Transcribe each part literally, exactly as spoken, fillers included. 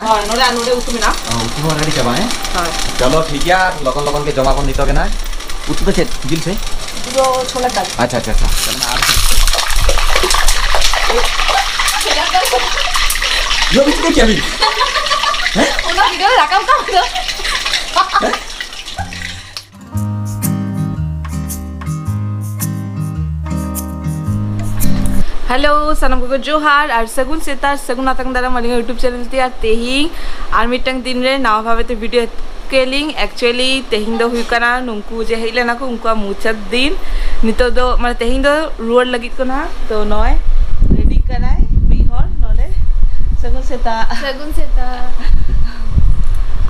ᱦᱳᱭ, ᱱᱚᱰᱮ ᱟᱨ ᱱᱚᱰᱮ ᱩᱛᱩ ᱢᱮᱱᱟᱜᱼᱟ᱾ ᱚ, ᱩᱛᱩ ᱦᱚᱸ ᱨᱮᱰᱤ ᱪᱟᱵᱟ, ᱦᱮᱸ? ᱦᱳᱭ᱾ ᱪᱚᱞᱚ, ᱴᱷᱤᱠ ᱜᱮᱭᱟ, ᱞᱚᱜᱚᱱ ᱞᱚᱜᱚᱱ ᱜᱮ ᱡᱚᱢᱟ ᱵᱚᱱ ᱱᱤᱛᱚᱜ ᱜᱮ ᱱᱟᱦᱟᱜ᱾ ᱩᱛᱩ ᱫᱚ ᱪᱮᱫ? ᱡᱤᱞ ᱥᱮ? ᱩᱛᱩ ᱫᱚ ᱪᱷᱳᱞᱟ ᱰᱟᱞ᱾ ᱟᱪᱪᱷᱟ, ᱟᱪᱪᱷᱟ, ᱟᱪᱪᱷᱟ᱾ ᱡᱚᱢ ᱪᱤᱠᱟᱹ ᱠᱮᱭᱟ ᱵᱤᱱ? ᱦᱮᱸ? ᱚᱱᱟ ᱵᱷᱤᱰᱤᱭᱳ ᱨᱟᱠᱟᱵ ᱠᱟᱜ ᱫᱚ᱾ ᱦᱮᱸ? ᱦᱮᱞᱳ, ᱥᱟᱱᱟᱢ ᱠᱚᱜᱮ ᱡᱚᱦᱟᱨ ᱟᱨ ᱥᱟᱹᱜᱩᱱ ᱥᱮᱛᱟᱜ, ᱥᱟᱹᱜᱩᱱ ᱟᱛᱟᱝ ᱫᱟᱨᱟᱢ ᱟᱹᱞᱤᱧᱟᱜ YouTube ᱪᱮᱱᱮᱞ ᱛᱮ᱾ ᱟᱨ ᱛᱮᱦᱮᱧ ᱟᱨ ᱢᱤᱫᱴᱟᱝ ᱫᱤᱱ ᱨᱮ ᱱᱟᱣᱟ ᱵᱷᱟᱵᱮ ᱛᱮ ᱵᱷᱤᱰᱤᱭᱳ ᱠᱮᱞᱤᱝ᱾ ᱮᱠᱪᱩᱭᱮᱞᱤ ᱛᱮᱦᱮᱧ ᱫᱚ ᱦᱩᱭᱩᱜ ᱠᱟᱱᱟ ᱱᱩᱠᱩ ᱡᱮ ᱦᱮᱡ ᱞᱮᱱᱟ ᱠᱚ, ᱩᱱᱠᱩᱣᱟᱜ ᱢᱩᱪᱟᱹᱫ ᱫᱤᱱ᱾ ᱱᱤᱛᱚᱜ ᱫᱚ, ᱢᱟᱱᱮ, ᱛᱮᱦᱮᱧ ᱫᱚ ᱨᱩᱣᱟᱹᱲ ᱞᱟᱹᱜᱤᱫ ᱠᱚ ᱱᱟᱦᱟᱜ᱾ ᱛᱚ ᱱᱚᱜᱼᱚᱭ ᱨᱮᱰᱤ ᱠᱟᱱᱟᱭ ᱢᱤᱫ ᱦᱚᱲ ᱱᱚᱰᱮ᱾ ᱥᱟᱹᱜᱩᱱ ᱥᱮᱛᱟᱜ᱾ ᱥᱟᱹᱜᱩᱱ ᱥᱮᱛᱟᱜ᱾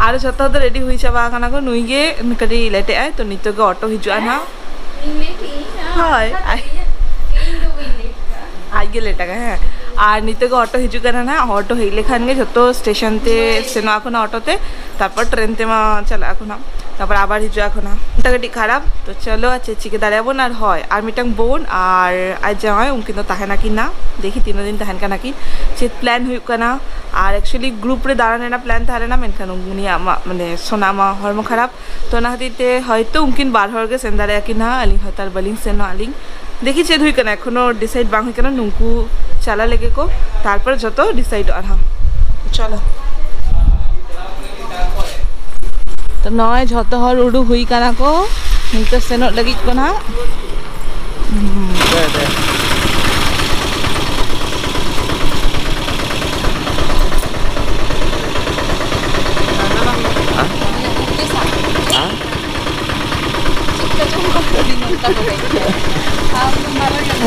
ᱟᱨ ᱡᱷᱚᱛᱚ ᱫᱚ ᱨᱮᱰᱤ ᱦᱩᱭ ᱪᱟᱵᱟ ᱟᱠᱟᱱᱟ ᱠᱚ, ᱱᱩᱭ ᱜᱮ ᱠᱟᱹᱴᱤᱡ ᱞᱮᱴᱮᱜ ᱟᱭ᱾ ᱛᱚ ᱱᱤᱛᱚᱜ ᱜᱮ ᱚᱴᱳ ᱦᱤᱡᱩᱜᱼᱟ ᱱᱟᱦᱟᱜ᱾ ᱤᱧ ᱞᱮᱴ ᱤᱧ? ᱦᱳᱭ᱾ ᱤᱧ ᱫᱚ ᱵᱟᱹᱧ ᱞᱮᱴ ᱠᱟᱜᱼᱟ᱾ ᱟᱡ ᱜᱮ ᱞᱮᱴ ᱟᱠᱟᱱᱟ, ᱦᱮᱸ᱾ ᱟᱨ ᱱᱤᱛᱚᱜ ᱜᱮ ᱚᱴᱳ ᱦᱤᱡᱩᱜ ᱠᱟᱱᱟ ᱱᱟᱦᱟᱜ, ᱚᱴᱳ ᱦᱮᱡ ᱞᱮᱠᱷᱟᱱ ᱜᱮ ᱡᱷᱚᱛᱚ ᱥᱴᱮᱥᱚᱱ ᱛᱮ ᱥᱮᱱᱚᱜ ᱟᱠᱚ ᱱᱟᱦᱟᱜ ᱚᱴᱳ ᱛᱮ, ᱛᱟᱨᱯᱚᱨ ᱴᱨᱮᱱ ᱛᱮᱢᱟ ᱪᱟᱞᱟᱜ ᱟᱠᱚ ᱱᱟᱦᱟᱜ, ᱛᱟᱨᱯᱚᱨ ᱟᱵᱟᱨ ᱦᱤᱡᱩᱜ ᱟᱠᱚ ᱱᱟᱦᱟᱜ᱾ ᱚᱱᱠᱟ ᱠᱟᱹᱴᱤᱡ ᱠᱷᱟᱨᱟᱯ, ᱛᱚ ᱪᱚᱞᱚ ᱟᱨ ᱪᱮᱫ ᱪᱤᱠᱟᱹ ᱫᱟᱲᱮᱭᱟᱜᱼᱟ ᱵᱚᱱ᱾ ᱟᱨ ᱦᱳᱭ, ᱟᱨ ᱢᱤᱫᱴᱟᱝ ᱵᱳᱱ ᱟᱨ ᱟᱡ ᱡᱟᱶᱟᱭ, ᱩᱱᱠᱤᱱ ᱫᱚ ᱛᱟᱦᱮᱱᱟᱠᱤᱱ ᱱᱟᱦᱟᱜ, ᱫᱮᱠᱷᱤ ᱛᱤᱱᱟᱹᱜ ᱫᱤᱱ ᱛᱟᱦᱮᱱ ᱠᱟᱱᱟ ᱠᱤᱱ, ᱪᱮᱫ ᱯᱞᱮᱱ ᱦᱩᱭᱩᱜ ᱠᱟᱱᱟ᱾ ᱟᱨ ᱮᱠᱪᱩᱭᱮᱞᱤ ᱜᱨᱩᱯ ᱨᱮ ᱫᱟᱬᱟᱱ ᱨᱮᱱᱟᱜ ᱯᱞᱮᱱ ᱛᱟᱦᱮᱸ ᱞᱮᱱᱟ, ᱢᱮᱱᱠᱷᱟᱱ ᱩᱱᱤᱭᱟᱜ ᱢᱟ, ᱢᱟᱱᱮ, ᱥᱳᱱᱟ ᱢᱟ ᱦᱚᱲᱢᱚ ᱠᱷᱟᱨᱟᱯ, ᱛᱚ ᱚᱱᱟ ᱠᱷᱟᱹᱛᱤᱨ ᱛᱮ ᱦᱚᱭᱛᱳ ᱩᱱᱠᱤᱱ ᱵᱟᱨ ᱦᱚᱲ ᱜᱮ ᱥᱮᱱ ᱫᱟᱲᱮᱭᱟᱜᱼᱟ ᱠᱤᱱ ᱦᱟᱸᱜ, ᱟᱹᱞᱤᱧ ᱦᱚᱭᱛᱳ ᱟᱨ ᱵᱟᱹᱞᱤᱧ ᱥᱮᱱᱚᱜ ᱟᱹᱞᱤᱧ᱾ ᱫᱮᱠᱷᱤ ᱪᱮᱫ ᱦᱩᱭ ᱠᱟᱱᱟ, ᱮᱠᱷᱚᱱᱳ ᱰᱤᱥᱟᱭᱤᱰ ᱵᱟᱝ ᱦᱩᱭ ᱠᱟᱱᱟ, ᱱᱩᱠᱩ ᱪᱟᱞᱟᱜ ᱞᱮᱜᱮ ᱠᱚ, ᱛᱟᱨᱯᱚᱨ ᱡᱚᱛᱚ ᱰᱤᱥᱟᱭᱤᱰᱚᱜᱼᱟ ᱦᱟᱸᱜ᱾ ᱪᱚᱞᱚ᱾ ᱛᱚ ᱱᱚᱜᱼᱚᱭ ᱡᱷᱚᱛᱚ ᱦᱚᱲ ᱩᱰᱩᱠ ᱦᱩᱭ ᱠᱟᱱᱟ ᱠᱚ, ᱱᱤᱛᱚᱜ ᱥᱮᱱᱚᱜ ᱞᱟᱹᱜᱤᱫ ᱠᱚ ᱱᱟᱦᱟᱜ᱾ ᱦᱩᱸ᱾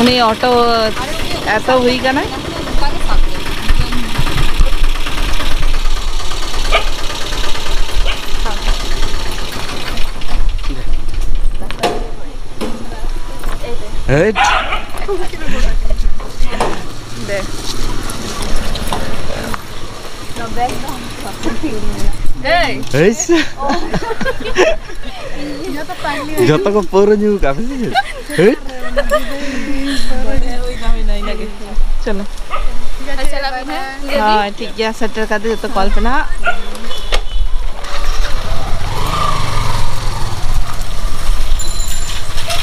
ᱩᱱᱤ ᱚᱴᱳ ᱮᱛᱚ ᱦᱩᱭ ᱠᱟᱱᱟ᱾ ᱦᱮᱴ᱾ ᱫᱮ᱾ ᱮᱭ᱾ ᱦᱮᱴ᱾ ᱡᱚᱛᱚ ᱠᱚ ᱯᱟᱹᱣᱨᱟᱹ ᱧᱩ ᱠᱟᱜᱼᱟ ᱯᱮ ᱥᱮ ᱪᱮᱫ? ᱦᱮᱴ᱾ ᱪᱚᱞᱚ᱾ ᱦᱳᱭ, ᱴᱷᱤᱠ ᱜᱮᱭᱟ, ᱥᱮᱴᱮᱨ ᱠᱟᱛᱮ ᱡᱚᱛᱚ ᱠᱚᱞ ᱯᱮ ᱱᱟᱦᱟᱜ᱾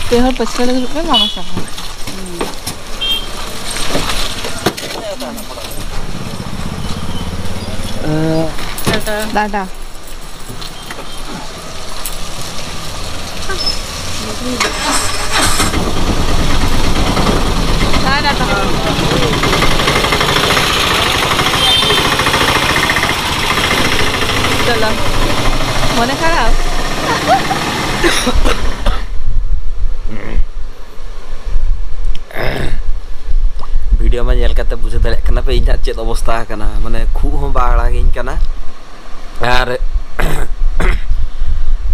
ᱯᱮ ᱦᱚᱲ ᱯᱟᱹᱪᱷᱞᱟᱹ ᱨᱮ ᱫᱩᱲᱩᱵ ᱯᱮ, ᱢᱟᱢᱟ ᱥᱟᱵ᱾ ᱴᱟᱴᱟ᱾ ᱪᱚᱞᱚ, ᱢᱚᱱᱮ ᱠᱷᱟᱨᱟᱯ᱾ ᱵᱷᱤᱰᱤᱭᱳ ᱢᱟ ᱧᱮᱞ ᱠᱟᱛᱮ ᱵᱩᱡᱷᱟᱹᱣ ᱫᱟᱲᱮᱭᱟᱜ ᱠᱟᱱᱟ ᱯᱮ ᱤᱧᱟᱹᱜ ᱪᱮᱫ ᱚᱵᱚᱥᱛᱟ ᱟᱠᱟᱱᱟ, ᱢᱟᱱᱮ ᱠᱷᱩᱜ ᱦᱚᱸ ᱵᱟᱝ ᱟᱲᱟᱜᱤᱧ ᱠᱟᱱᱟ᱾ ᱟᱨ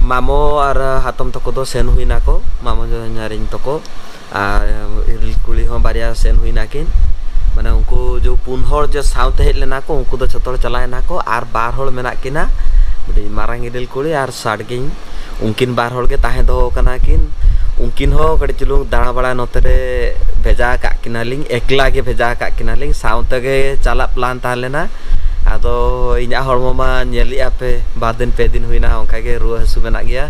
ᱢᱟᱢᱚ ᱟᱨ ᱦᱟᱛᱚᱢ ᱛᱟᱠᱚ ᱫᱚ ᱥᱮᱱ ᱦᱩᱭ ᱱᱟᱠᱚ, ᱢᱟᱢᱚ ᱡᱚ ᱧᱟᱨᱤᱧ ᱛᱟᱠᱚ, ᱟᱨ ᱤᱨᱤᱞ ᱠᱩᱲᱤ ᱦᱚᱸ ᱵᱟᱨᱭᱟ ᱥᱮᱱ ᱦᱩᱭ ᱱᱟᱠᱤᱱ᱾ ᱢᱟᱱᱮ ᱩᱱᱠᱩ ᱡᱮ ᱯᱩᱱ ᱦᱚᱲ ᱡᱮ ᱥᱟᱶᱛᱮ ᱦᱮᱡ ᱞᱮᱱᱟ ᱠᱚ, ᱩᱱᱠᱩ ᱫᱚ ᱡᱷᱚᱛᱚ ᱦᱚᱲ ᱪᱟᱞᱟᱣ ᱮᱱᱟ ᱠᱚ, ᱟᱨ ᱵᱟᱨ ᱦᱚᱲ ᱢᱮᱱᱟᱜ ᱠᱤᱱᱟ, ᱢᱤᱫᱴᱤᱡ ᱢᱟᱨᱟᱝ ᱤᱨᱤᱞ ᱠᱩᱲᱤ ᱟᱨ ᱥᱟᱰᱜᱮᱧ᱾ ᱩᱱᱠᱤᱱ ᱵᱟᱨ ᱦᱚᱲ ᱜᱮ ᱛᱟᱦᱮᱸ ᱫᱚᱦᱚ ᱠᱟᱱᱟ ᱠᱤᱱ᱾ ᱩᱱᱠᱤᱱ ᱦᱚᱸ ᱠᱟᱹᱴᱤᱡ ᱪᱩᱞᱩᱝ ᱫᱟᱬᱟ ᱵᱟᱲᱟ ᱱᱚᱛᱮ ᱨᱮ ᱵᱷᱮᱡᱟ ᱟᱠᱟᱫ ᱠᱤᱱᱟᱞᱤᱧ, ᱮᱠᱞᱟ ᱜᱮ ᱵᱷᱮᱡᱟ ᱟᱠᱟᱫ ᱠᱤᱱᱟᱞᱤᱧ, ᱥᱟᱶ ᱛᱮᱜᱮ ᱪᱟᱞᱟᱜ ᱯᱞᱟᱱ ᱛᱟᱦᱮᱸ ᱞᱮᱱᱟ᱾ ᱟᱫᱚ ᱤᱧᱟᱹᱜ ᱦᱚᱲᱢᱚ ᱢᱟ ᱧᱮᱞᱮᱜᱼᱟ ᱯᱮ, ᱵᱟᱨ ᱫᱤᱱ ᱯᱮ ᱫᱤᱱ ᱦᱩᱭᱱᱟ, ᱚᱱᱠᱟ ᱜᱮ ᱨᱩᱣᱟᱹ ᱦᱟᱹᱥᱩ ᱢᱮᱱᱟᱜ ᱜᱮᱭᱟ᱾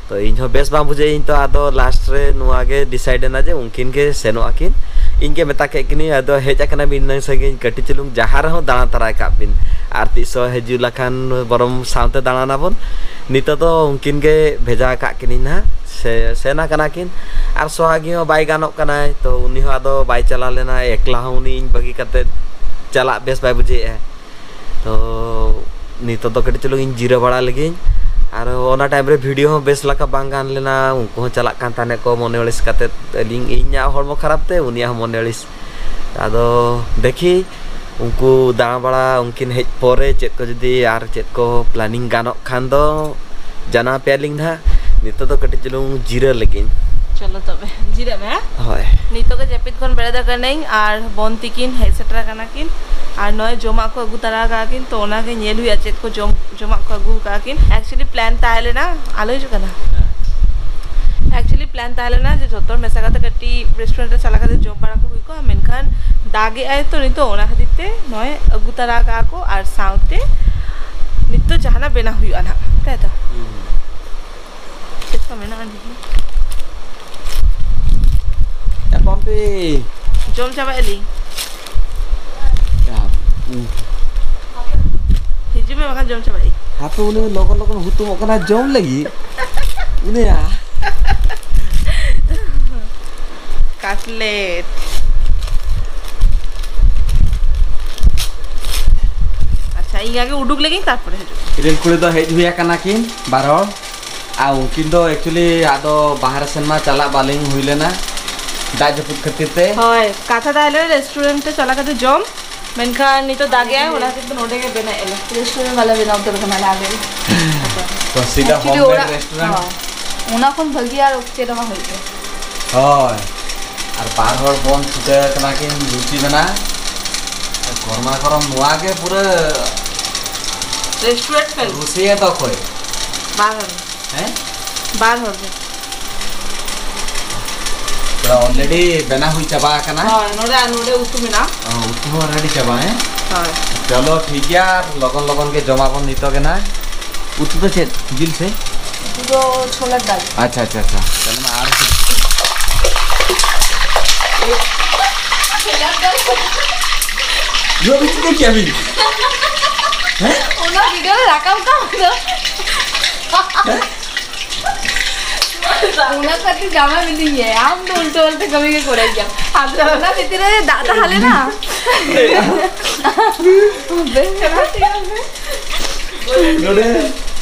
ᱛᱚ ᱤᱧ ᱦᱚᱸ ᱵᱮᱥ ᱵᱟᱝ ᱵᱩᱡᱷᱟᱹᱜ ᱤᱧ, ᱛᱚ ᱟᱫᱚ ᱞᱟᱥᱴ ᱨᱮ ᱱᱚᱣᱟ ᱜᱮ ᱰᱤᱥᱟᱭᱤᱰ ᱮᱱᱟ ᱡᱮ ᱩᱱᱠᱤᱱ ᱜᱮ ᱥᱮᱱᱚᱜ ᱟᱹᱠᱤᱱ᱾ ᱤᱧ ᱜᱮ ᱢᱮᱛᱟ ᱠᱮᱫ ᱠᱤᱱᱟᱹᱧ, ᱟᱫᱚ ᱦᱮᱡ ᱟᱠᱟᱱᱟ ᱵᱤᱱ ᱱᱩᱱᱟᱹᱜ ᱥᱟᱺᱜᱤᱧ, ᱠᱟᱹᱴᱤᱡ ᱪᱩᱞᱩᱝ ᱡᱟᱦᱟᱸ ᱨᱮᱦᱚᱸ ᱫᱟᱬᱟ ᱛᱟᱨᱟᱭ ᱠᱟᱜ ᱵᱤᱱ, ᱟᱨ ᱛᱤᱥ ᱦᱚᱸ ᱦᱤᱡᱩᱜ ᱞᱮᱠᱷᱟᱱ ᱵᱚᱨᱚᱢ ᱥᱟᱶᱛᱮ ᱫᱟᱬᱟᱱᱟᱵᱚᱱ᱾ ᱱᱤᱛᱚᱜ ᱫᱚ ᱩᱱᱠᱤᱱ ᱜᱮ ᱵᱷᱮᱡᱟ ᱟᱠᱟᱫ ᱠᱤᱱᱟᱹᱧ ᱱᱟᱦᱟᱜ, ᱥᱮ ᱥᱮᱱ ᱟᱠᱟᱱᱟ ᱠᱤᱱ᱾ ᱟᱨ ᱥᱚᱦᱟᱜᱤ ᱦᱚᱸ ᱵᱟᱭ ᱜᱟᱱᱚᱜ ᱠᱟᱱᱟᱭ, ᱛᱚ ᱩᱱᱤ ᱦᱚᱸ ᱟᱫᱚ ᱵᱟᱭ ᱪᱟᱞᱟᱣ ᱞᱮᱱᱟ, ᱮᱠᱞᱟ ᱦᱚᱸ ᱩᱱᱤ ᱤᱧ ᱵᱟᱹᱜᱤ ᱠᱟᱛᱮ ᱪᱟᱞᱟᱜ ᱵᱮᱥ ᱵᱟᱭ ᱵᱩᱡᱷᱟᱹᱣᱮᱫᱼᱟ᱾ ᱛᱚ ᱱᱤᱛᱚᱜ ᱫᱚ ᱠᱟᱹᱴᱤᱡ ᱪᱩᱞᱩᱝ ᱤᱧ ᱡᱤᱨᱟᱹᱣ ᱵᱟᱲᱟ ᱞᱮᱜᱤᱧ, ᱟᱨ ᱚᱱᱟ ᱴᱟᱭᱤᱢ ᱨᱮ ᱵᱷᱤᱰᱤᱭᱳ ᱦᱚᱸ ᱵᱮᱥ ᱞᱮᱠᱟ ᱵᱟᱝ ᱜᱟᱱ ᱞᱮᱱᱟ, ᱩᱱᱠᱩ ᱦᱚᱸ ᱪᱟᱞᱟᱜ ᱠᱟᱱ ᱛᱟᱦᱮᱸᱫ ᱠᱚ ᱢᱚᱱᱮ ᱟᱹᱲᱤᱥ ᱠᱟᱛᱮ, ᱟᱹᱞᱤᱧ, ᱤᱧᱟᱹᱜ ᱦᱚᱲᱢᱚ ᱠᱷᱟᱨᱟᱯ ᱛᱮ ᱩᱱᱤᱭᱟᱜ ᱦᱚᱸ ᱢᱚᱱᱮ ᱟᱹᱲᱤᱥ᱾ ᱟᱫᱚ ᱫᱮᱠᱷᱤ ᱩᱱᱠᱩ ᱫᱟᱬᱟ ᱵᱟᱲᱟ ᱩᱱᱠᱤᱱ ᱦᱮᱡ ᱯᱚᱨᱮ ᱪᱮᱫ ᱠᱚ ᱡᱩᱫᱤ ᱟᱨ ᱪᱮᱫ ᱠᱚ ᱯᱞᱮᱱᱤᱝ ᱜᱟᱱᱚᱜ ᱠᱷᱟᱱ ᱫᱚ ᱡᱟᱱᱟᱣ ᱯᱮᱭᱟᱞᱤᱧ ᱱᱟᱦᱟᱜ᱾ ᱱᱤᱛᱚᱜ ᱫᱚ ᱠᱟᱹᱴᱤᱡ ᱪᱩᱞᱩᱝ ᱡᱤᱨᱟᱹ ᱞᱟᱹᱜᱤᱫ᱾ ᱪᱚᱞᱚ ᱛᱚᱵᱮ, ᱡᱤᱨᱟᱹᱜ ᱢᱮ, ᱦᱮᱸ? ᱦᱳᱭ᱾ ᱱᱤᱛᱚᱜ ᱜᱮ ᱡᱟᱹᱯᱤᱫ ᱠᱷᱚᱱ ᱵᱮᱨᱮᱫ ᱟᱠᱟᱱᱟᱹᱧ ᱟᱨ ᱵᱚᱱ ᱛᱤᱠᱤᱱ ᱦᱮᱡ ᱥᱮᱴᱮᱨ ᱟᱠᱟᱱᱟ ᱠᱤᱱ᱾ ᱟᱨ ᱱᱚᱜᱼᱚᱭ ᱡᱚᱢᱟᱜ ᱠᱚ ᱟᱹᱜᱩ ᱛᱟᱨᱟ ᱟᱠᱟᱫ ᱠᱤᱱ, ᱛᱚ ᱚᱱᱟᱜᱮ ᱧᱮᱞ ᱦᱩᱭᱩᱜᱼᱟ ᱪᱮᱫ ᱠᱚ ᱡᱚᱢ, ᱡᱚᱢᱟᱜ ᱠᱚ ᱟᱹᱜᱩ ᱟᱠᱟᱫ ᱠᱤᱱ᱾ ᱮᱠᱪᱩᱭᱮᱞᱤ ᱯᱞᱮᱱ ᱛᱟᱦᱮᱸ ᱞᱮᱱᱟ, ᱟᱞᱚ ᱦᱤᱡᱩᱜ ᱠᱟᱱᱟ? Actually plan ᱛᱟᱦᱮᱸ ᱞᱮᱱᱟ ᱡᱮ ᱡᱷᱚᱛᱚ ᱦᱚᱲ ᱢᱮᱥᱟ ᱠᱟᱛᱮ ᱠᱟᱹᱴᱤᱡ restaurant ᱨᱮ ᱪᱟᱞᱟᱣ ᱠᱟᱛᱮ ᱡᱚᱢ ᱵᱟᱲᱟ ᱠᱚ ᱦᱩᱭ ᱠᱚᱜᱼᱟ, ᱢᱮᱱᱠᱷᱟᱱ ᱫᱟᱜ ᱮᱜᱼᱟᱭ ᱛᱚ ᱱᱤᱛᱚᱜ, ᱚᱱᱟ ᱠᱷᱟᱹᱛᱤᱨ ᱛᱮ ᱱᱚᱜᱼᱚᱭ ᱟᱹᱜᱩ ᱛᱟᱨᱟ ᱠᱟᱜᱼᱟ ᱠᱚ, ᱟᱨ ᱥᱟᱶᱛᱮ ᱱᱤᱛᱚᱜ ᱡᱟᱦᱟᱱᱟᱜ ᱵᱮᱱᱟᱣ ᱦᱩᱭᱩᱜᱼᱟ ᱱᱟᱦᱟᱜ, ᱛᱟᱭ ᱛᱚ? ᱪᱮᱫ ᱠᱚ ᱢᱮᱱᱟᱜᱼᱟ ᱱᱤᱭᱟᱹ? ᱧᱟᱯᱟᱢ ᱯᱮ᱾ ᱡᱚᱢ ᱪᱟᱵᱟᱭᱮᱫ ᱞᱤᱧ᱾ ᱦᱤᱡᱩᱜ ᱢᱮ, ᱵᱟᱠᱷᱟᱱ ᱡᱚᱢ ᱪᱟᱵᱟᱭᱮᱫ ᱟᱹᱧ᱾ ᱦᱟᱯᱮ, ᱩᱱᱤ ᱞᱚᱜᱚᱱ ᱞᱚᱜᱚᱱ ᱦᱩᱛᱩᱢᱚᱜ ᱠᱟᱱᱟ ᱡᱚᱢ ᱞᱟᱹᱜᱤᱫ᱾ ᱩᱱᱤᱭᱟ᱾ ᱠᱟᱴᱞᱮᱴ᱾ ᱟᱪᱪᱷᱟ, ᱤᱧ ᱟᱜᱮ ᱩᱰᱩᱠ ᱞᱮᱜᱤᱧ, ᱛᱟᱨᱯᱚᱨᱮ ᱦᱤᱡᱩᱜ ᱢᱮ᱾ ᱨᱤᱞ ᱠᱩᱲᱤ ᱫᱚ ᱦᱮᱡ ᱦᱩᱭ ᱟᱠᱟᱱᱟ ᱠᱤᱱ ᱵᱟᱨ ᱦᱚᱲ᱾ ᱟᱨ ᱩᱱᱠᱤᱱ ᱫᱚ actually ᱟᱫᱚ ᱵᱟᱦᱨᱮ ᱥᱮᱱ ᱢᱟ ᱪᱟᱞᱟᱜ ᱵᱟᱞᱤᱧ ᱦᱩᱭ ᱞᱮᱱᱟ, ᱫᱟᱜ ᱡᱟᱹᱯᱩᱫ ᱠᱷᱟᱹᱛᱤᱨ ᱛᱮ᱾ ᱦᱳᱭ, ᱠᱟᱛᱷᱟ ᱛᱟᱦᱮᱸ ᱞᱮᱱᱟ restaurant ᱛᱮ ᱪᱟᱞᱟᱣ ᱠᱟᱛᱮ ᱡᱚᱢ, ᱢᱮᱱᱠᱷᱟᱱ ᱱᱤᱛᱚᱜ ᱫᱟᱜ ᱮᱜᱼᱟᱭ, ᱚᱱᱟ ᱠᱷᱟᱹᱛᱤᱨ ᱛᱮ ᱱᱚᱰᱮ ᱜᱮ ᱵᱮᱱᱟᱣ ᱮᱫ ᱞᱮ᱾ Restaurant ᱵᱟᱞᱮ ᱵᱮᱱᱟᱣ ᱩᱛᱟᱹᱨ ᱠᱟᱱᱟ ᱟᱞᱮ ᱜᱮ᱾ ᱛᱚ ᱥᱤᱫᱷᱟ actually homemade ᱚᱲᱟᱜ, restaurant᱾ ᱦᱳᱭ, ᱚᱱᱟ ᱠᱷᱚᱱ ᱵᱷᱟᱹᱜᱤ ᱟᱨ ᱪᱮᱫ ᱦᱚᱸ ᱵᱟᱝ ᱦᱩᱭᱩᱜ ᱜᱮᱭᱟ᱾ ᱦᱳᱭ, ᱟᱨ ᱵᱟᱨ ᱦᱚᱲ ᱵᱚᱱ ᱪᱷᱩᱴᱟᱹᱣ ᱠᱟᱱᱟ ᱠᱤᱱ ᱞᱩᱪᱤ ᱵᱮᱱᱟᱣ᱾ ᱜᱚᱨᱢᱟ ᱜᱚᱨᱚᱢ ᱱᱚᱣᱟ ᱜᱮ ᱯᱩᱨᱟᱹ restaurant ᱯᱮ ᱨᱩᱥᱤᱭᱟ ᱫᱚ ᱚᱠᱚᱭ? ᱵᱟᱨ ᱦᱚᱲ᱾ ᱦᱮᱸ? ᱵᱟᱨ ᱦᱚᱲ ᱜᱮ᱾ ᱛᱚ, already ᱵᱮᱱᱟᱣ ᱦᱩᱭ ᱪᱟᱵᱟ ᱟᱠᱟᱱᱟ᱾ ᱦᱳᱭ, ᱱᱚᱰᱮ ᱟᱨ ᱱᱚᱰᱮ ᱩᱛᱩ ᱢᱮᱱᱟᱜᱼᱟ᱾ ᱚ, ᱩᱛᱩ ᱦᱚᱸ already ᱪᱟᱵᱟ, ᱦᱮᱸ? ᱦᱳᱭ᱾ ᱪᱚᱞᱚ, ᱴᱷᱤᱠ ᱜᱮᱭᱟ, ᱟᱨ ᱞᱚᱜᱚᱱ ᱞᱚᱜᱚᱱ ᱜᱮ ᱡᱚᱢᱟᱵᱚᱱ ᱱᱤᱛᱚᱜ ᱜᱮ ᱱᱟᱜ᱾ ᱩᱛᱩ ᱫᱚ ᱪᱮᱫ? ᱡᱤᱞ ᱥᱮ? ᱩᱛᱩ ᱫᱚ ᱪᱷᱳᱞᱟᱨ ᱰᱟᱞ᱾ ᱟᱪᱪᱷᱟ, ᱟᱪᱪᱷᱟ, ᱟᱪᱪᱷᱟ᱾ ᱛᱟᱦᱞᱮ ᱢᱟ ᱟᱨ ᱪᱮᱫ? ᱱᱚᱣᱟ ᱵᱤᱱ ᱪᱤᱠᱟᱹ ᱠᱮᱜᱼᱟ ᱵᱤᱱ? ᱦᱮᱸ? ᱚᱱᱟ video ᱨᱮ ᱨᱟᱠᱟᱵ ᱠᱟᱜ ᱢᱮ ᱫᱚ᱾ ᱦᱮᱸ? ᱚᱱᱟ ᱠᱷᱟᱹᱛᱤᱨ ᱡᱟᱢᱟᱭ ᱢᱤᱛᱟᱹᱧ ᱜᱮᱭᱟᱭ, ᱟᱢ ᱫᱚ ᱩᱞᱴᱟᱹ ᱯᱟᱞᱴᱟ ᱠᱟᱹᱢᱤ ᱜᱮ ᱠᱚᱨᱟᱣ ᱜᱮᱭᱟᱢ᱾ ᱟᱫᱚ ᱚᱱᱟ ᱵᱷᱤᱛᱤᱨ ᱨᱮ ᱫᱟᱜ ᱛᱟᱦᱮᱸ ᱞᱮᱱᱟ᱾ ᱱᱚᱰᱮ,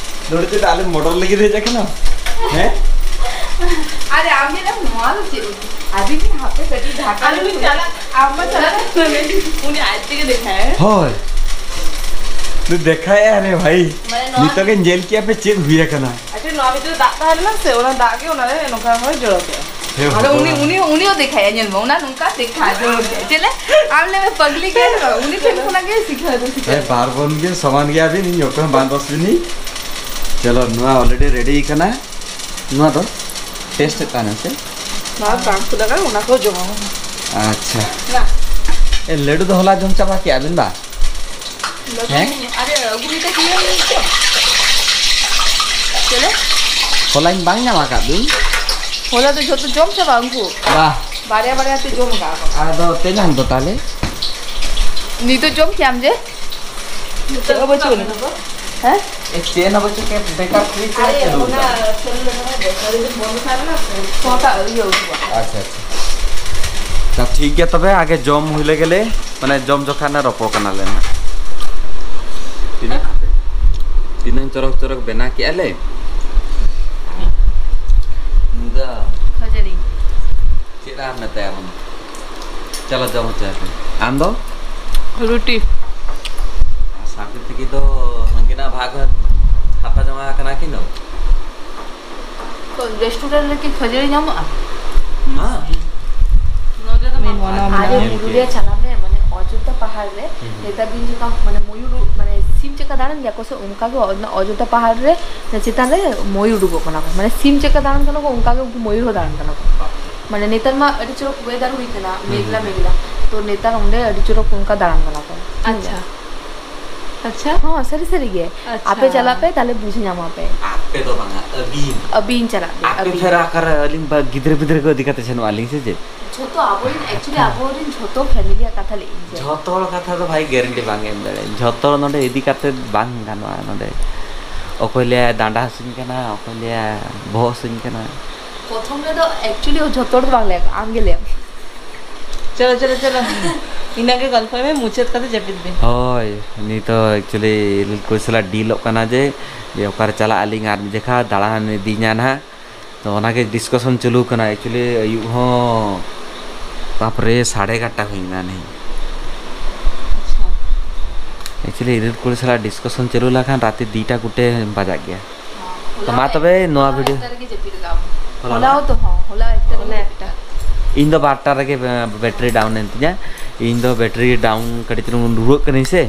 ᱱᱚᱰᱮ ᱪᱮᱫ ᱟᱞᱮ model ᱞᱟᱹᱜᱤᱫ ᱦᱮᱡ ᱟᱠᱟᱱᱟ? ᱦᱮᱸ? ᱟᱨᱮ, ᱟᱢ ᱧᱮᱞᱟᱢ, ᱱᱚᱣᱟ ᱫᱚ ᱪᱮᱫ ᱩᱛᱩ? ᱟᱹᱰᱤ ᱫᱤᱱ ᱦᱟᱯᱮ ᱠᱟᱹᱴᱤᱡ ᱰᱷᱟᱠᱟ ᱟᱨ ᱩᱱᱤ ᱨᱮ ᱪᱟᱞᱟᱜ, ᱟᱢ ᱢᱟ ᱪᱟᱞᱟᱜ ᱠᱟᱱᱟ, ᱩᱱᱤ ᱟᱡ ᱛᱮᱜᱮ ᱫᱮᱠᱷᱟᱭᱟᱭ᱾ ᱦᱳᱭ᱾ ᱫᱮᱠᱷᱟᱭᱟ ᱨᱮ ᱵᱷᱟᱭ᱾ ᱢᱟᱱᱮ ᱱᱚᱣᱟ ᱱᱤᱛᱚᱜ ᱜᱮ ᱧᱮᱞ ᱠᱮᱜᱼᱟ ᱯᱮ ᱪᱮᱫ ᱦᱩᱭ ᱟᱠᱟᱱᱟ᱾ ᱟᱪᱪᱷᱟ, ᱱᱚᱣᱟ ᱵᱷᱤᱛᱨᱤ ᱨᱮ ᱫᱟᱜ ᱛᱟᱦᱮᱸ ᱞᱮᱱᱟ ᱥᱮ, ᱚᱱᱟ ᱫᱟᱜ ᱜᱮ ᱚᱱᱟ ᱨᱮ ᱱᱚᱝᱠᱟ ᱦᱚᱭ ᱡᱚᱨᱚ ᱠᱮᱜᱼᱟ᱾ ᱦᱮᱸ, ᱟᱫᱚ ᱩᱱᱤ, ᱵᱷᱚᱜᱚᱵᱟᱱ᱾ ᱩᱱᱤ, ᱩᱱᱤ ᱦᱚᱸ ᱫᱮᱠᱷᱟᱭᱟ, ᱧᱮᱞ ᱢᱮ, ᱚᱱᱟ ᱱᱚᱝᱠᱟ ᱫᱮᱠᱷᱟ ᱡᱚᱨᱚ ᱠᱮᱜᱼᱟ᱾ ᱪᱮᱫ ᱞᱮ? ᱟᱢ ᱞᱟᱹᱭ ᱢᱮ, ᱯᱟᱜᱽᱞᱤ ᱜᱮᱭᱟ ᱛᱚ? ᱩᱱᱤ ᱴᱷᱮᱱ ᱠᱷᱚᱱᱟᱜ ᱜᱮ ᱥᱤᱠᱷᱟᱹᱣ ᱫᱚ ᱥᱤᱠᱷᱟᱹᱣ᱾ ᱦᱮᱸ, ᱵᱟᱨ ᱵᱚᱱ ᱜᱮ ᱥᱚᱢᱟᱱ ᱜᱮᱭᱟ ᱵᱤᱱ, ᱤᱧ ᱚᱠᱚᱭ ᱦᱚᱸ ᱵᱟᱝ ᱫᱚᱥ ᱵᱤᱱᱤ᱾ ᱪᱚᱞᱚ, ᱱᱚᱣᱟ already ready ᱠᱟᱱᱟ᱾ ᱱᱚᱣᱟ ᱫᱚ? ᱴᱮᱥᱴ ᱮᱫ ᱛᱟᱦᱮᱱᱟ ᱥᱮ? ᱵᱟᱝ, ᱵᱟᱝ ᱠᱚ ᱞᱟᱜᱟᱣᱟ, ᱚᱱᱟ ᱠᱚ ᱡᱚᱢᱟ᱾ ᱟᱪᱪᱷᱟ᱾ ᱵᱟ᱾ ᱮ, ᱞᱟᱹᱰᱩ ᱫᱚ ᱦᱚᱞᱟ ᱡᱚᱢ ᱪᱟᱵᱟ ᱠᱮᱜᱼᱟ ᱵᱤᱱ ᱵᱟ? ᱞᱟᱹᱰᱩ, ᱦᱮᱸ? ᱟᱨᱮ, ᱟᱹᱜᱩ ᱢᱤᱫᱴᱮᱡ ᱠᱤᱨᱤᱧ ᱟᱹᱜᱩ ᱢᱮᱥᱮ᱾ ᱪᱮᱫ ᱞᱮ? ᱦᱚᱞᱟᱧ ᱵᱟᱝ ᱧᱟᱢ ᱟᱠᱟᱫ ᱵᱤᱱ? ᱦᱚᱞᱟ ᱫᱚ ᱡᱷᱚᱛᱚ ᱡᱚᱢ ᱪᱟᱵᱟ ᱩᱱᱠᱩ᱾ ᱵᱟ᱾ ᱵᱟᱨᱭᱟ ᱵᱟᱨᱭᱟ ᱛᱮ ᱡᱚᱢ ᱟᱠᱟᱫ ᱠᱚ᱾ ᱟᱫᱚ ᱛᱮᱧᱟᱝ ᱫᱚ ᱛᱟᱦᱞᱮ? ᱱᱤᱛᱚᱜ ᱡᱚᱢ ᱠᱮᱜᱼᱟᱢ ᱡᱮ? ᱪᱮᱫ ᱦᱚᱸ ᱵᱟᱹᱪᱩᱜ ᱟᱹᱱᱤᱡ᱾ ᱦᱮᱸ? ᱮ, ᱪᱮᱫ ᱦᱚᱸ ᱵᱟᱹᱪᱩᱜ, ᱠᱮ ᱵᱮᱠᱟᱨ ᱯᱷᱨᱤᱡᱽ ᱨᱮ ᱟᱨᱮ, ᱪᱟᱹᱞᱩ ᱚᱱᱟ ᱟᱠᱟᱱᱟ᱾ ᱪᱟᱹᱞᱩ ᱞᱮᱠᱷᱟᱱ ᱫᱚ ᱥᱟᱹᱨᱤ ᱫᱚ ᱵᱚᱱᱫᱚ ᱛᱟᱦᱮᱸ ᱞᱮᱱᱟ ᱥᱮ? ᱥᱚᱴᱟ ᱤᱭᱟᱹ ᱩᱰᱩᱠᱚᱜᱼᱟ᱾ ᱟᱪᱪᱷᱟ, ᱟᱪᱪᱷᱟ᱾ ᱟᱪᱪᱷᱟ, ᱴᱷᱤᱠ ᱜᱮᱭᱟ, ᱛᱚᱵᱮ ᱟᱜᱮ ᱡᱚᱢ ᱦᱩᱭ ᱞᱮᱜᱮ ᱞᱮ, ᱢᱟᱱᱮ, ᱡᱚᱢ ᱡᱚᱠᱷᱟᱱ ᱨᱚᱯᱚᱲ ᱠᱟᱱᱟᱞᱮ ᱱᱟᱦᱟᱜ᱾ ᱛᱤᱱᱟᱹᱜ, ᱛᱤᱱᱟᱹᱝ ᱪᱚᱨᱚᱠ ᱪᱚᱨᱚᱠ ᱵᱮᱱᱟᱣ ᱠᱮᱜᱼᱟ ᱞᱮ᱾ ᱧᱤᱫᱟᱹ᱾ ᱠᱷᱟᱹᱡᱟᱹᱲᱤ᱾ ᱪᱮᱫ ᱟᱨ ᱢᱮᱛᱟᱭᱟ ᱵᱚᱱ? ᱪᱚᱞᱚ, ᱡᱚᱢ ᱦᱚᱪᱚᱭ ᱯᱮ᱾ ᱟᱢ ᱫᱚ? ᱨᱩᱴᱤ᱾ ᱟᱨ ᱥᱟᱵᱤ ᱛᱟᱹᱠᱤᱱ ᱫᱚ ᱦᱟᱹᱱᱠᱤᱱᱟᱜ ᱵᱷᱟᱜᱽ ᱦᱟᱛᱟᱣ ᱡᱚᱝᱟ ᱠᱟᱱᱟ ᱠᱤᱱ ᱫᱚ? ᱛᱚ, ᱨᱮᱥᱴᱩᱨᱮᱱᱴ ᱨᱮ ᱠᱤ ᱠᱷᱟᱹᱡᱟᱹᱲᱤ ᱧᱟᱢᱚᱜᱼᱟ? ᱦᱮᱸ᱾ ᱱᱚᱰᱮ ᱫᱚ ᱵᱟᱝ᱾ ᱟᱨᱮ ᱧᱮᱞ ᱯᱩᱨᱩᱞᱤᱭᱟᱹ ᱠᱮᱫ᱾ ᱪᱟᱞᱟᱜ ᱢᱮ, ᱢᱟᱱᱮ, ᱚᱡᱳᱫᱽᱫᱷᱟ ᱯᱟᱦᱟᱲ ᱨᱮ ᱦᱩᱸ᱾ ᱱᱮᱛᱟᱨ ᱫᱤᱱ ᱪᱮᱠᱟ, ᱢᱟᱱᱮ, ᱢᱚᱭᱩᱨ, ᱢᱟᱱᱮ, ᱥᱤᱢ ᱪᱮᱠᱟ ᱫᱟᱬᱟᱱ ᱜᱮᱭᱟ ᱠᱚ ᱥᱮ, ᱚᱱᱠᱟ ᱜᱮ ᱚ-, ᱚᱡᱳᱫᱽᱫᱷᱟ ᱯᱟᱦᱟᱲ ᱨᱮ ᱪᱮᱛᱟᱱ ᱨᱮ ᱢᱚᱭᱩᱨ ᱩᱰᱩᱠᱚᱜ ᱠᱟᱱᱟ ᱠᱚ᱾ ᱢᱟᱱᱮ, ᱥᱤᱢ ᱪᱮᱠᱟ ᱫᱟᱬᱟᱱ ᱠᱟᱱᱟ ᱠᱚ, ᱚᱱᱠᱟ ᱜᱮ ᱩᱱᱠᱩ ᱢᱚᱭᱩᱨ ᱦᱚᱸ ᱫᱟᱬᱟᱱ ᱠᱟᱱᱟ ᱠᱚ᱾ ᱢᱟᱱᱮ, ᱱᱮᱛᱟᱨ ᱢᱟ ᱟᱹᱰᱤ ᱪᱚᱨᱚᱠ ᱣᱮᱫᱟᱨ ᱦᱩᱭ ᱠᱟᱱᱟ, ᱦᱩᱸ, ᱢᱮᱜᱷᱞᱟ ᱦᱩᱸ᱾ ᱢᱮᱜᱷᱞᱟ᱾ ᱛᱚ, ᱱᱮᱛᱟᱨ ᱚᱸᱰᱮ ᱟᱹᱰᱤ ᱪᱚᱨᱚᱠ ᱚᱱᱠᱟ ᱫᱟᱬᱟᱱ ᱠᱟᱱᱟ ᱠᱚ᱾ ᱟᱪᱪᱷᱟ᱾ ᱟᱪᱪᱷᱟ᱾ ᱦᱚᱸ, ᱥᱟᱹᱨᱤ ᱥᱟᱹᱨᱤ ᱜᱮ᱾ ᱟᱪᱪᱷᱟ᱾ ᱟᱯᱮ ᱪᱟᱞᱟᱜ ᱯᱮ, ᱛᱟᱦᱞᱮ ᱵᱩᱡᱽ ᱧᱟᱢᱟ ᱯᱮ᱾ ᱟᱯᱮ ᱫᱚ ᱵᱟᱝᱟ, ᱟᱹᱵᱤᱱ᱾ ᱟᱹᱵᱤᱱ ᱪᱟᱞᱟᱜ ᱯᱮ, ᱟᱯᱮ ᱟᱹᱵᱤᱱ᱾ ᱯᱷᱮᱨ ᱚᱠᱟᱨᱮ ᱟᱹᱞᱤᱧ ᱵᱟ-, ᱜᱤᱫᱽᱨᱟᱹ ᱯᱤᱫᱽᱨᱟᱹ ᱠᱚ ᱤᱫᱤ ᱠᱟᱛᱮ ᱥᱮᱱᱚᱜ ᱟᱹᱞᱤᱧ ᱥᱮ ᱪᱮᱫ? ᱡᱷᱚᱛᱚ ᱟᱵᱚᱨᱮᱱ, actually ᱟᱪᱪᱷᱟ᱾ ᱟᱵᱚᱨᱮᱱ ᱡᱷᱚᱛᱚ ᱯᱷᱮᱢᱤᱞᱤᱭᱟᱜ ᱠᱟᱛᱷᱟ ᱞᱟᱹᱭ ᱤᱧ ᱡᱮ᱾ ᱡᱷᱚᱛᱚ ᱦᱚᱲ ᱠᱟᱛᱷᱟ ᱫᱚ ᱵᱷᱟᱭ ᱜᱮᱨᱮᱱᱴᱤ ᱵᱟᱝ ᱮᱢ ᱫᱟᱲᱮᱭᱟᱜᱼᱟ᱾ ᱡᱷᱚᱛᱚ ᱦᱚᱲ ᱱᱚᱰᱮ ᱤᱫᱤ ᱠᱟᱛᱮ ᱵᱟᱝ ᱜᱟᱱᱚᱜᱼᱟ ᱱᱚᱰᱮ᱾ ᱚᱠᱚᱭ ᱞᱟᱹᱭᱟ ᱰᱟᱸᱰᱟ ᱦᱟᱹᱥᱩᱧ ᱠᱟᱱᱟ, ᱚᱠᱚᱭ ᱞᱟᱹᱭᱟ ᱵᱚᱦᱚᱜ ᱦᱟᱹᱥᱩᱧ ᱠᱟᱱᱟ᱾ ᱯᱨᱚᱛᱷᱚᱢ ᱨᱮᱫᱚ actually ᱡᱷᱚᱛᱚ ᱦᱚᱲ ᱫᱚ ᱵᱟᱝ ᱞᱟᱹᱭ ᱟᱠᱚ, ᱟᱢ ᱜᱮ ᱞᱟᱹᱭ ᱟᱢ᱾ ᱪᱚᱞᱚ, ᱪᱚᱞᱚ, ᱪᱚᱞᱚ᱾ ᱤᱱᱟᱹᱜᱮ ᱜᱚᱞᱯᱚᱭ ᱢᱮ, ᱢᱩᱪᱟᱹᱫ ᱠᱟᱛᱮ ᱡᱟᱹᱯᱤᱫ ᱢᱮ᱾ ᱦᱳᱭ, ᱱᱤᱛ ᱫᱚ actually ᱤᱨᱤᱞ ᱠᱩᱲᱤ ᱥᱟᱞᱟᱜ ᱰᱤᱞᱚᱜ ᱠᱟᱱᱟ ᱡᱮ, ᱡᱮ ᱚᱠᱟᱨᱮ ᱪᱟᱞᱟᱜ ᱟᱹᱞᱤᱧ ᱟᱨ ᱢᱤᱫ ᱡᱚᱠᱷᱟ ᱫᱟᱬᱟᱱ ᱤᱫᱤᱧᱟ ᱱᱟᱦᱟᱜ᱾ ᱛᱚ ᱚᱱᱟᱜᱮ ᱰᱤᱥᱠᱟᱥᱚᱱ ᱪᱟᱹᱞᱩ ᱠᱟᱱᱟ᱾ Actually ᱟᱹᱭᱩᱵ ᱦᱚᱸ, ᱵᱟᱯᱨᱮ, ᱥᱟᱲᱮ ᱮᱜᱟᱨᱚᱴᱟ ᱦᱩᱭᱱᱟ ᱱᱤ᱾ ᱟᱪᱪᱷᱟ᱾ Actually ᱤᱨᱤᱞ ᱠᱩᱲᱤ ᱥᱟᱞᱟᱜ ᱰᱤᱥᱠᱟᱥᱚᱱ ᱪᱟᱹᱞᱩ ᱞᱮᱱᱠᱷᱟᱱ ᱨᱟᱛᱮ ᱫᱩᱴᱟ ᱠᱩᱴᱮ ᱵᱟᱡᱟᱜ ᱜᱮᱭᱟ᱾ ᱦᱚᱸ, ᱛᱚ ᱦᱚᱞᱟ ᱢᱟ ᱛᱚᱵᱮ ᱱᱚᱣᱟ ᱦᱚᱞᱟ ᱵᱷᱤᱰᱤᱭᱳ ᱮᱠᱴᱟ ᱨᱮᱜᱮ ᱡᱟᱹᱯᱤᱫ ᱞᱟᱜᱟᱣ᱾ ᱦᱚᱞᱟ ᱦᱚᱞᱟ ᱱᱟᱜ? ᱛᱚ ᱦᱚᱸ, ᱦᱚᱞᱟ ᱮᱠᱴᱟ ᱨᱮᱜᱮ ᱦᱚᱞᱟ ᱡᱟᱹᱯᱤᱫ᱾ ᱮᱠᱴᱟ᱾ ᱤᱧ ᱫᱚ ᱵᱟᱨᱚᱴᱟ ᱨᱮᱜᱮ ᱵᱮ-, ᱵᱮᱴᱨᱤ ᱰᱟᱣᱩᱱ ᱮᱱ ᱛᱤᱧᱟ᱾ ᱤᱧ ᱫᱚ ᱵᱮᱴᱨᱤ ᱰᱟᱣᱩᱱ ᱠᱟᱹᱴᱤᱡ ᱪᱩᱞᱩᱝ ᱨᱩᱣᱟᱹᱜ ᱠᱟᱹᱱᱟᱹᱧ ᱥᱮ᱾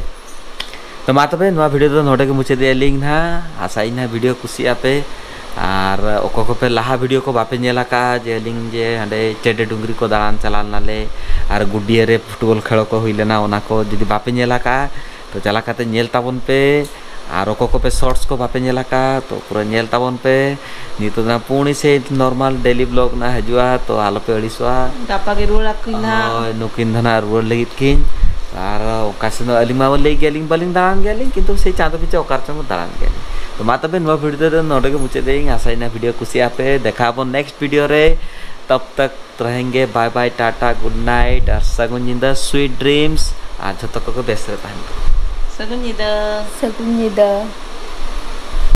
ᱛᱚ ᱢᱟ ᱛᱚᱵᱮ ᱱᱚᱣᱟ ᱵᱷᱤᱰᱤᱭᱳ ᱫᱚ ᱱᱚᱰᱮ ᱜᱮ ᱢᱩᱪᱟᱹᱫ ᱮᱫ ᱟᱹᱞᱤᱧ ᱱᱟᱦᱟᱜ᱾ ᱟᱥᱟᱭᱟᱹᱧ ᱱᱟᱦᱟᱜ ᱵᱷᱤᱰᱤᱭᱳ ᱠᱩᱥᱤᱭᱟᱜ ᱯᱮ᱾ ᱟᱨ ᱚᱠᱚᱭ ᱠᱚᱯᱮ ᱞᱟᱦᱟ ᱵᱷᱤᱰᱤᱭᱳ ᱠᱚ ᱵᱟᱯᱮ ᱧᱮᱞ ᱟᱠᱟᱫᱼᱟ, ᱡᱮ ᱟᱹᱞᱤᱧ ᱡᱮ ᱦᱟᱸᱰᱮ ᱪᱮᱰᱮ ᱰᱩᱝᱨᱤ ᱠᱚ ᱫᱟᱬᱟᱱ ᱪᱟᱞᱟᱣ ᱞᱮᱱᱟᱞᱮ ᱟᱨ ᱜᱩᱰᱤᱭᱟᱹ ᱨᱮ ᱯᱷᱩᱴᱵᱚᱞ ᱠᱷᱮᱞ ᱠᱚ ᱦᱩᱭ ᱞᱮᱱᱟ, ᱚᱱᱟ ᱠᱚ ᱡᱩᱫᱤ ᱵᱟᱯᱮ ᱧᱮᱞ ᱟᱠᱟᱫᱼᱟ, ᱛᱚ ᱪᱟᱞᱟᱣ ᱠᱟᱛᱮ ᱧᱮᱞ ᱛᱟᱵᱚᱱ ᱯᱮ᱾ ᱟᱨ ᱚᱠᱚᱭ ᱠᱚᱯᱮ ᱥᱚᱨᱴᱥ ᱠᱚ ᱵᱟᱯᱮ ᱧᱮᱞ ᱟᱠᱟᱫᱼᱟ, ᱛᱚ ᱯᱩᱨᱟᱹ ᱧᱮᱞ ᱛᱟᱵᱚᱱ ᱯᱮ᱾ ᱱᱤᱛᱚᱜ ᱫᱚ ᱱᱟᱜ ᱯᱩᱱᱤ ᱥᱮ ᱱᱚᱨᱢᱟᱞ ᱰᱮᱞᱤ ᱵᱞᱚᱜ ᱱᱟᱜ ᱦᱤᱡᱩᱜᱼᱟ, ᱛᱚ ᱟᱞᱚᱯᱮ ᱟᱹᱲᱤᱥᱚᱜᱼᱟ᱾ ᱜᱟᱯᱟ ᱜᱮ ᱨᱩᱣᱟᱹᱲ ᱟᱠᱚ ᱱᱟᱜ᱾ ᱦᱳᱭ, ᱱᱩᱠᱤᱱ ᱫᱚ ᱱᱟᱜ ᱨᱩᱣᱟᱹᱲ ᱞᱟᱹᱜᱤᱫ ᱠᱤᱱ᱾ ᱟᱨ ᱚᱠᱟ ᱥᱮᱱ ᱫᱚ ᱟᱹᱞᱤᱧ ᱢᱟ ᱞᱟᱹᱭ ᱜᱮᱭᱟᱞᱤᱧ, ᱵᱟᱹᱞᱤᱧ ᱫᱟᱬᱟᱱ ᱜᱮᱭᱟᱞᱤᱧ, ᱠᱤᱱᱛᱩ ᱥᱮ ᱪᱟᱸᱫᱚ ᱯᱤᱪᱷᱟᱹ ᱚᱠᱟ ᱨᱮᱪᱚᱝ ᱫᱟᱬᱟᱱ ᱜᱮᱭᱟᱞᱤᱧ᱾ ᱛᱚ ᱢᱟ ᱛᱚᱵᱮ, ᱱᱚᱣᱟ ᱵᱷᱤᱰᱤᱭᱳ ᱫᱚ ᱱᱚᱰᱮ ᱜᱮ ᱢᱩᱪᱟᱹᱫ ᱫᱟᱹᱧ᱾ ᱟᱥᱟᱭᱤᱧ ᱵᱷᱤᱰᱤᱭᱳ ᱠᱩᱥᱤᱭᱟᱜ ᱯᱮ᱾ ᱫᱮᱠᱷᱟ ᱟᱵᱚᱱ ᱱᱮᱠᱥᱴ ᱵᱷᱤᱰᱤᱭᱳ ᱨᱮ᱾ ᱛᱚᱵ ᱛᱚᱠ ᱨᱮᱦᱮᱸᱜᱮ, ᱵᱟᱭ ᱵᱟᱭ, ᱴᱟᱴᱟ, ᱜᱩᱰ ᱱᱟᱭᱤᱴ ᱟᱨ ᱥᱟᱹᱜᱩᱱ ᱧᱤᱫᱟᱹ, ᱥᱩᱭᱤᱴ ᱰᱨᱤᱢᱥ᱾ ᱟᱨ ᱡᱷᱚᱛᱚ ᱠᱚᱜᱮ ᱵᱮᱥ ᱨᱮ ᱛᱟᱦᱮᱱ ᱯᱮ᱾ ᱥᱟᱹᱜᱩᱱ ᱧᱤᱫᱟᱹ᱾ ᱥᱟᱹᱜᱩᱱ ᱧᱤᱫᱟᱹ᱾